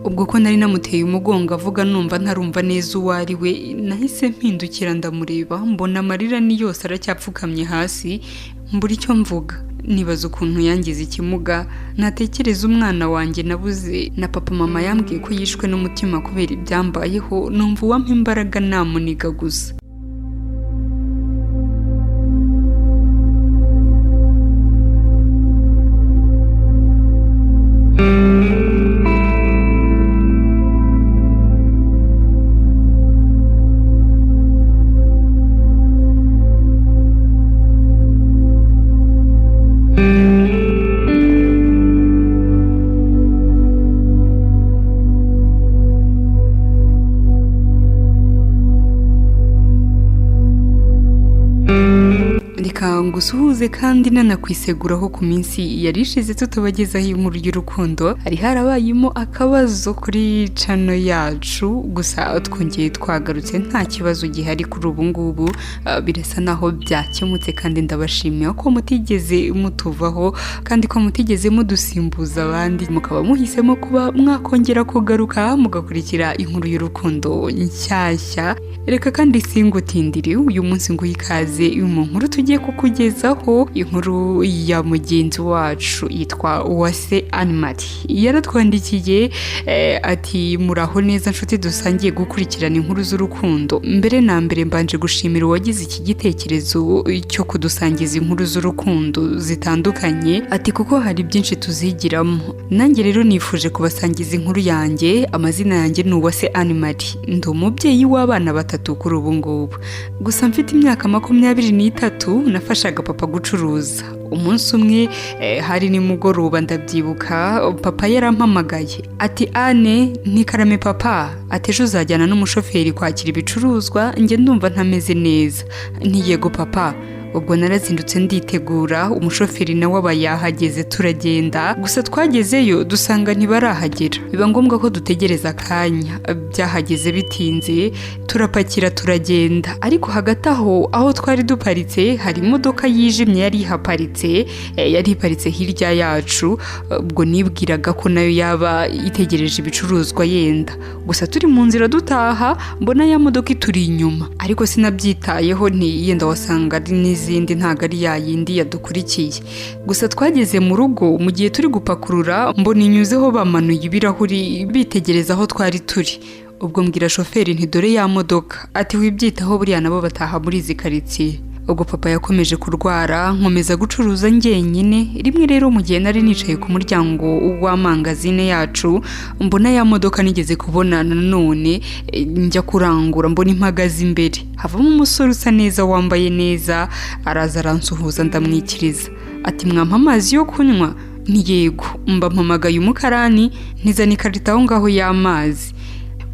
Ubwo ko nari namuteye umugongo avuga numva ntarumva neza uwo ari we, nahise mpindukira ndamureba, mbona amarira ni yose aracyapfukamye hasi, mbura icyo mvuga. Nibaza ukuntu yangize ikimuga, natekereza umwana wanjye nabuze na papa mama yambwiye ko yishwe n'umutima kubera ibyambayeho, numva uwampa imbaraga namuniga gusa. Reka ngusuhuze kandi nanakwiseguraho ku minsi yari ishize tutabagezaho inkuru y'urukundo. Hari harabayemo akabazo kuri channel yacu, gusa twongeye twagarutse nta kibazo gihari kuri ubu ngubu. Birasa naho byakemutse kandi ndabashimira ko mutigeze mutuvaho kandi ko mutigeze mudusimbuza abandi, mukaba muhisemo kuba mwakongera kugaruka mugakurikira inkuru y'urukundo nshyashya. Reka kandi singutindire, uyu munsi nguhe ikaze mu nkuru tugiye kukugezaho, inkuru ya mugenzi wacu yitwa Uwase Anne-Marie. Yaratwandikiye ati muraho neza nshuti dusangiye gukurikirana inkuru z'urukundo. Mbere na mbere mbanje gushimira uwagize iki gitekerezo cyo kudusangiza inkuru z'urukundo zitandukanye, ati kuko hari byinshi tuzigiramo. Nanjye rero nifuje kubasangiza inkuru yanjye. Amazina yanjye ni Uwase Anne-Marie, ndi umubyeyi w'abana batatu kuri ubu ngubu, gusa mfite imyaka 23. Nafashaga papa gucuruza. Umunsi umwe hari nimugoroba ndabyibuka, papa yarampamagaye ati Ane, ntikarame papa, ati ejo uzajyana n'umushoferi kwakira ibicuruzwa, njye ndumva ntameze neza. Nti yego papa. Ubwo narazindutse nditegura, umushoferi nawe aba yahageze turagenda, gusa twagezeyo dusanga ntibarahagera, biba ngombwa ko dutegereza akanya. Byahageze bitinze turapakira turagenda, ariko hagati aho aho twari duparitse hari imodoka yijimye yari ihaparitse, yari iparitse hirya yacu. Ubwo nibwiraga ko nayo yaba itegereje ibicuruzwa yenda. Gusa turi mu nzira dutaha mbona ya modoka ituri inyuma, ariko sinabyitayeho, nti yenda wasanga ari n'izindi, ntabwo ari ya yindi yadukurikiye. Gusa twageze mu rugo, mu gihe turi gupakurura mbona inyuzeho bamanuye ibirahuri bitegereza aho twari turi. Ubwo mbwira shoferi nti dore ya modoka, ati wibyitaho buriya nabo bataha muri izi karitsiye. Ubwo papa yakomeje kurwara, nkomeza gucuruza njyenyine. Rimwe rero mu gihe nari nicaye ku muryango w'amangazine yacu, mbona ya modoka nigeze kubona nanone, njya kurangura mbona impagaze imbere, havamo umusore usa neza wambaye neza, araza aransuhuza ndamwikiriza, ati mwampa amazi yo kunywa? Nti yego. Mba mpamagaye umukarani ntizana ikarito aho ngaho y'amazi.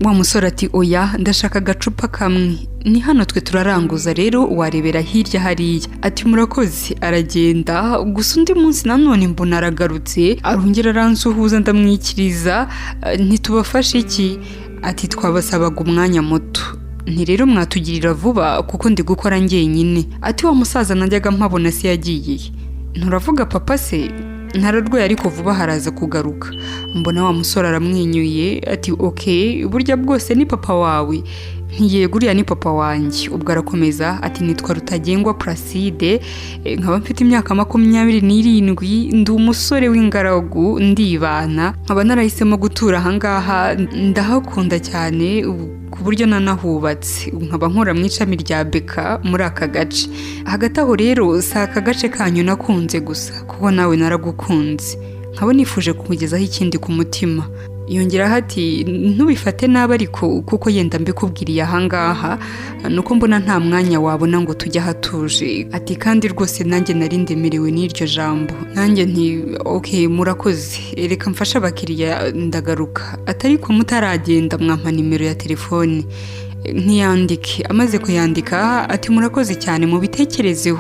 Wa musore ati oya, ndashaka agacupa kamwe, ni hano twe turaranguza rero warebera hirya hariya. Ati murakoze, aragenda. Gusa undi munsi nanone mbona aragarutse, arongera aransuhuza ndamwikiriza, ntitubafashe iki? Ati twabasabaga umwanya muto. Nti rero mwatugirira vuba kuko ndi gukora njyenyine. Ati wa musaza najyaga mpabona se yagiye? Nturavuga papa se? Ntararwaye ariko vuba haraza kugaruka. Mbona wa musore aramwenyuye ati ok, burya bwose ni papa wawe? Nti yego uriya ni papa wanjye. Ubwo arakomeza ati nitwa Rutagengwa Placide, nkaba mfite imyaka 27, ndi umusore w'ingaragu, ndibana, nkaba narahisemo gutura ahangaha, ndahakunda cyane ku buryo nanahubatse, nkaba nkora mu ishami rya Beka muri aka gace. Hagati aho rero si aka gace kanyu nakunze gusa, kuko nawe naragukunze, nkaba nifuje kukugezaho ikindi ku mutima. Yongeraho ati ntubifate nabi ariko kuko yenda mbikubwiriye ahangaha nuko mbona nta mwanya wabona ngo tujye ahatuje. Ati kandi rwose nanjye nari ndemerewe n'iryo jambo. Nanjye nti ok murakoze, reka mfashe abakiriya ndagaruka. Ati ariko mutaragenda mwampa nimero ya telefone. Ntiyandike. Amaze kuyandika ati murakoze cyane mubitekerezeho.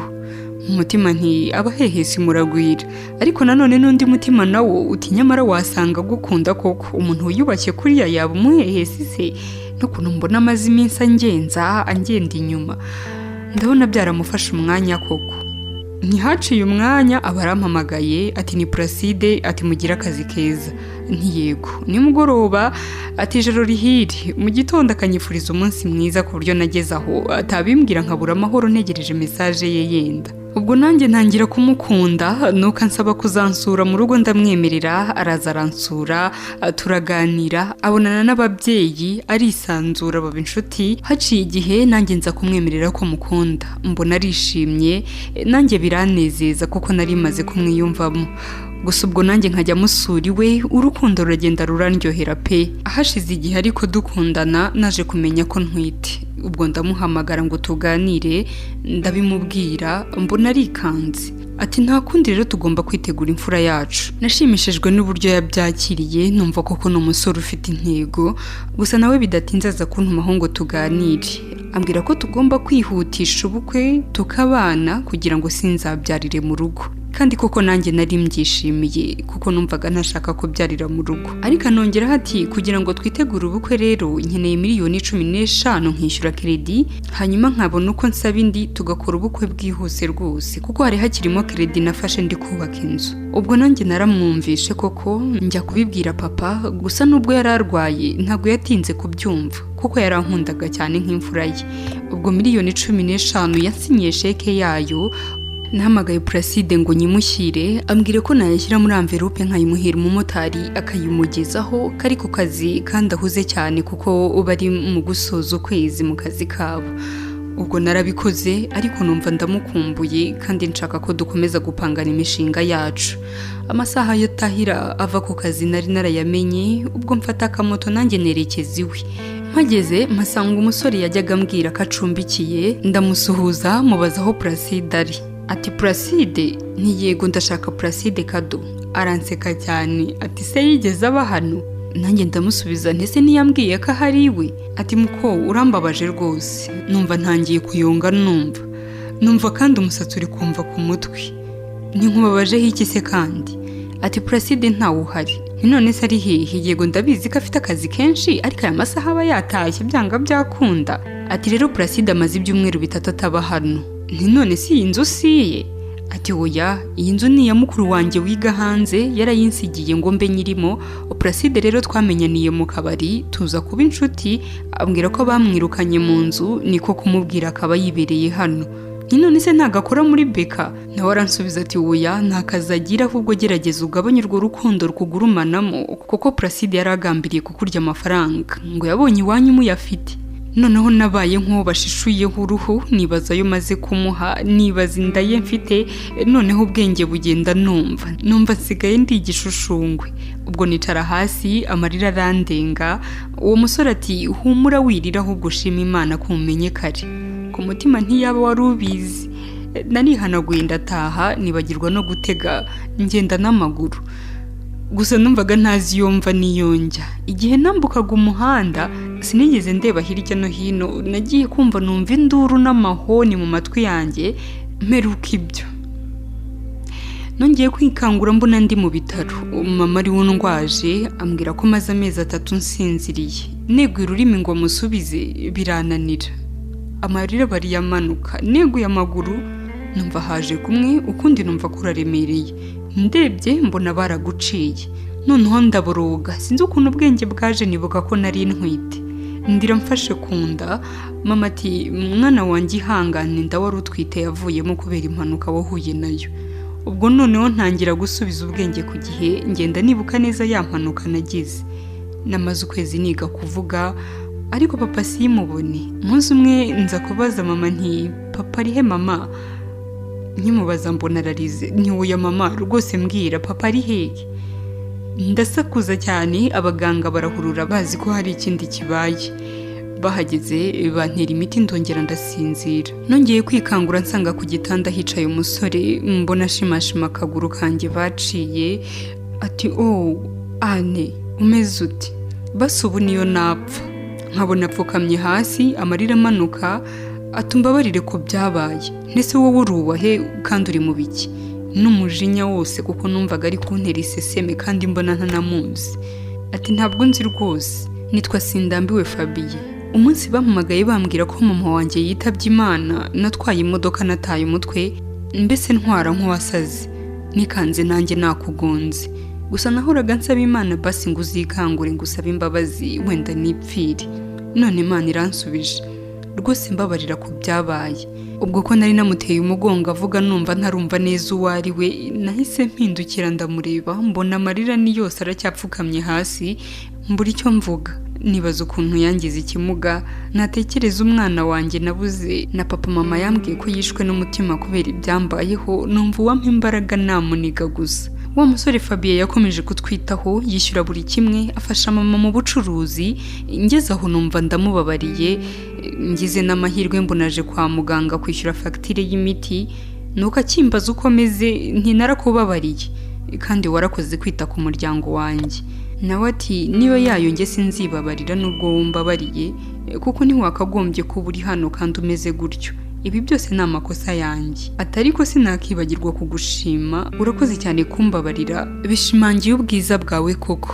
Umutima nti abahehesi muragwira, ariko nanone n'undi mutima nawo uti nyamara wasanga agukunda koko, umuntu wiyubashye kuriya yaba umuhehesi se? N'ukuntu mbona amaze iminsi angenza angenda inyuma, ndabona byaramufashe umwanya koko. Ntihaciye umwanya aba arampamagaye, ati: "Ni Placide," ati: "Mugire akazi keza." Ntiyego. Nimugoroba ati: "Ijoro rihire." Mu gitondo akanyifuriza umunsi mwiza, ku buryo nageze aho atabimbwira nkabura amahoro ntegereje message ye yenda. Ubwo nanjye ntangira kumukunda, nuko ansaba kuzansura mu rugo, ndamwemerera. Araza aransura, turaganira, abonana n'ababyeyi, arisanzura, baba inshuti. Haciye igihe nanjye nza kumwemerera ko mukunda, mbona arishimye, nanjye biranezeza kuko nari maze kumwiyumvamo. Gusa ubwo nanjye nkajya musura iwe, urukundo ruragenda rurandyohera pe. Hashize igihe ariko dukundana, naje kumenya ko ntwite. Ubwo ndamuhamagara ngo tuganire, ndabimubwira, mbona arikanze, ati: "Nta kundi rero, tugomba kwitegura imfura yacu." Nashimishijwe n'uburyo yabyakiriye, numva koko ni umusore ufite intego. Gusa nawe bidatinze aza kuntumaho ngo tuganire, ambwira ko tugomba kwihutisha ubukwe tukabana kugira ngo sinzabyarire mu rugo. Kandi koko nanjye nari mbyishimiye kuko numvaga ntashaka kubyarira mu rugo. Ariko anongeraho ati: "Kugira ngo twitegure ubukwe rero, nkeneye 15 miliyoni nkishyura crédit, hanyuma nkabona uko nsaba indi tugakora ubukwe bwihuse rwose," kuko hari hakirimo crédit nafashe ndi kubaka inzu. Ubwo nanjye naramwumvishe koko, njya kubibwira papa. Gusa nubwo yari arwaye ntabwo yatinze kubyumva kuko yarankundaga cyane nk'imfura ye. Ubwo 15 miliyoni yasinyiye sheke yayo. Nahamagaye Placide ngo nyimushyire, ambwira ko nayashyira muri enveloppe nkayimuhera umumotari akayimugezaho, kari ku kazi kandi ahuze cyane kuko bari mu gusoza ukwezi mu kazi kabo. Ubwo narabikoze, ariko numva ndamukumbuye kandi nshaka ko dukomeza gupangana imishinga yacu. Amasaha yo tahira ava ku kazi nari narayamenye. Ubwo mfata akamoto nanjye nerekeza iwe. Mpageze mpasanga umusore yajyaga ambwira ko acumbikiye, ndamusuhuza, mubaza aho Placide ari. Ati: "Placide?" Ntiyego, ndashaka Placide Kado. Aranseka cyane, ati: "Se yigeze aba hano?" Nanjye ndamusubiza ndetse ntiyambwiye ko ahari iwe. Ati: "Muko, urambabaje rwose." Numva ntangiye kuyonga, numva kandi umusatsi uri kumva ku mutwe. Ntinkubabajeho iki se kandi? Ati: "Placide ntawe uhari." None se ari hehe? Yego ndabizi ko afite akazi kenshi, ariko aya masaha aba yatashye byanga byakunda. Ati: "Rero Placide amaze ibyumweru 3 ataba hano." Nti: "None si iyi nzu si iye?" Ati: "Oya, iyi nzu ni iya mukuru wanjye wiga hanze, yarayinsigiye ngo mbe nyirimo. Placide rero twamenyaniye mu kabari, tuza kuba inshuti, ambwira ko bamwirukanye mu nzu, niko kumubwira akaba yibereye hano." Nti: "None se ntabwo akora muri BK?" Nawe aransubiza ati: "Oya, nta kazi agira. Ahubwo gerageza ugabanye urwo rukundo rukugurumanamo, kuko Placide yari agambiriye kukurya amafaranga, ngo yabonye iwanyu muyafite." Noneho nabaye nk'uwo bashishuyeho uruhu, nibaza ayo maze kumuha, nibaza inda ye mfite. Noneho ubwenge bugenda, numva nsigaye ndi igishushungwe. Ubwo nicara hasi, amarira arandenga. Uwo musore ati: "Humura, wirira, ahubwo ushima Imana ko mumenye kare." Ku mutima ntiyaba wari ubizi. Narihanaguye ndataha, nibagirwa no gutega, ngenda n'amaguru. Gusa numvaga ntazi iyo mva n'iyo njya. Igihe nambukaga umuhanda sinigeze ndeba hirya no hino. Nagiye kumva numva induru n'amahoni mu matwi yanjye, mperuka ibyo. Nongeye kwikangura mbona ndi mu bitaro, mama ari we undwaje, ambwira ko maze amezi 3 nsinziriye. Neguye ururimi ngo musubize birananira, amarira bariyamanuka. Neguye amaguru numva haje kumwe, ukundi numva kuraremereye. Ndebye mbona baraguciye. Noneho ndaboroga, sinzi ukuntu ubwenge bwaje, nibuka ko nari ntwite, ndira mfashe ku nda. Mama ati: "Mwana wanjye, ihangane, inda wari utwite yavuyemo kubera impanuka wahuye nayo." Ubwo noneho ntangira gusubiza ubwenge ku gihe, ngenda nibuka neza ya mpanuka nagize. Namaze ukwezi niga kuvuga, ariko papa simubone. Umunsi umwe nza kubaza mama nti: "Papa ari he mama?" Nkimubaza mbona ararize. Ntiwuya mama rwose, mbwira, papa ari hehe? Ndasakuza cyane, abaganga barahurura bazi ko hari ikindi kibaye. Bahageze bantera imiti, ndongera ndasinzira. Nongeye kwikangura nsanga ku gitanda hicaye umusore, mbona ashimashima akaguru kanjye baciye. Ati: "Oh Ane, umeze ute? Basi ubu niyo napfa." Nkabona apfukamye hasi, amarira amanuka. Atumbabarire ko byabaye. Ndetse wowe urubahe kandi uri mu biki? N'umujinya wose, kuko numvaga ari kuntera iseseme kandi mbona ntanamuzi. Ati: "Ntabwo nzi rwose, nitwa Sindambiwe Fabien. Umunsi bampamagaye bambwira ko mama wanjye yitabye Imana, natwaye imodoka nataye umutwe." Mbese ntwara nk'uwasaze, nikanze nanjye nakugonze. Gusa nahoraga nsaba Imana basi ngo uzikangure ngo usabe imbabazi wenda nipfire. None Imana iransubije. Rwose mbabarira ku byabaye. Ubwo ko nari namuteye umugongo avuga numva ntarumva neza uwo ari we, nahise mpindukira ndamureba, mbona amarira ni yose aracyapfukamye hasi, mbura icyo mvuga. Nibaza ukuntu yangize ikimuga, natekereza umwana wanjye nabuze na papa mama yambwiye ko yishwe n'umutima kubera ibyambayeho, numva uwampa imbaraga namuniga gusa. Wa musore Fabien yakomeje kutwitaho, yishyura buri kimwe, afasha mama mu bucuruzi, ngeze aho numva ndamubabariye, ngize n'amahirwe mbonaje kwa muganga kwishyura fagitire y'imiti, nuko akimbaza uko meze nti narakubabariye kandi warakoze kwita ku muryango wanjye. Nawe ati niba yayo njye sinzibabarira nubwo wumbabariye, kuko ntiwakagombye kuba uri hano kandi umeze gutyo. Ibi byose ni amakosa yanjye. Ati ariko sinakibagirwa kugushima, urakoze cyane kumbabarira, bishimangiye ubwiza bwawe koko.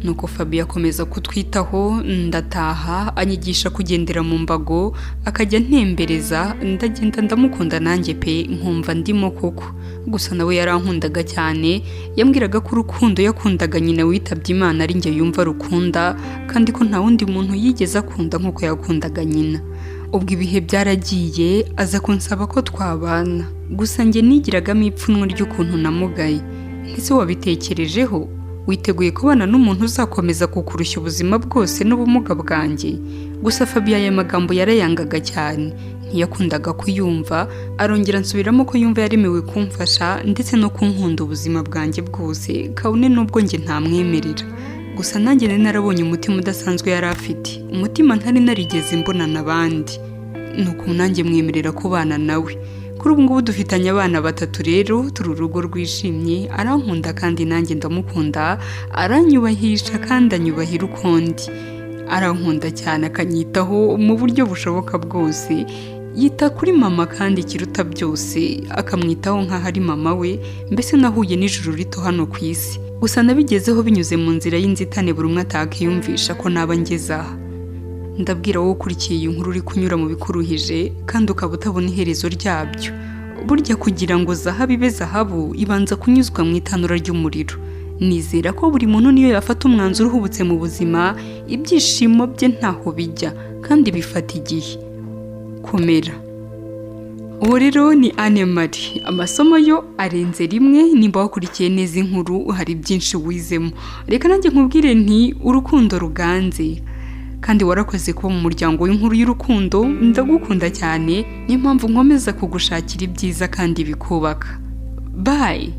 Nuko Fabien akomeza kutwitaho, ndataha, anyigisha kugendera mu mbago, akajya ntembereza, ndagenda ndamukunda nanjye pe, nkumva ndimo koko. Gusa nawe yarankundaga cyane, yambwiraga ko urukundo yakundaga nyina witabye Imana ari njye yumva rukunda, kandi ko nta wundi muntu yigeze akunda nk'uko yakundaga nyina. Ubwo ibihe byaragiye, aza kunsaba ko twabana. Gusa njye nigiragamo ipfunwe ry'ukuntu namugaye. Ese wabitekerejeho? Witeguye kubana n'umuntu uzakomeza kukurushya ubuzima bwose n'ubumuga bwanjye? Gusa Fabien aya magambo yarayangaga cyane, ntiyakundaga kuyumva, arongera ansubiramo ko yumva yaremewe kumfasha ndetse no kunkunda ubuzima bwanjye bwose, kabone n'ubwo njye ntamwemerera. Gusa nanjye nari narabonye umutima udasanzwe yari afite, umutima ntari narigeze mbonana abandi. Nuko nanjye mwemerera kubana nawe. Kuri ubu ngubu dufitanye abana batatu rero, turi urugo rwishimye, arankunda kandi nanjye ndamukunda, aranyubahisha kandi anyubahira ukundi. Arankunda cyane akanyitaho mu buryo bushoboka bwose, yita kuri mama kandi ikiruta byose akamwitaho nk'aho ari mama we, mbese nahuye n'ijuru rito hano ku isi. Gusa nabigezeho binyuze mu nzira y'inzitane buri umwe atakiyumvisha ko naba ngeze aha. Ndabwira wowe ukurikiye iyi nkuru uri kunyura mu bikuruhije kandi ukaba utabona iherezo ryabyo. Burya kugira ngo zahabu ibe zahabu ibanza kunyuzwa mu itanura ry'umuriro. Nizera ko buri muntu niyo yafata umwanzuro uhubutse mu buzima, ibyishimo bye ntaho bijya kandi bifata igihe. Komera. Uwo rero ni Anne Marie. Amasomo yo arenze rimwe, nimba wakurikiye neza inkuru hari byinshi wizemo. Reka nanjye nkubwire nti urukundo ruganze. Kandi warakoze kuba mu muryango w'inkuru y'urukundo, ndagukunda cyane, niyo mpamvu nkomeza kugushakira ibyiza kandi bikubaka. Bye.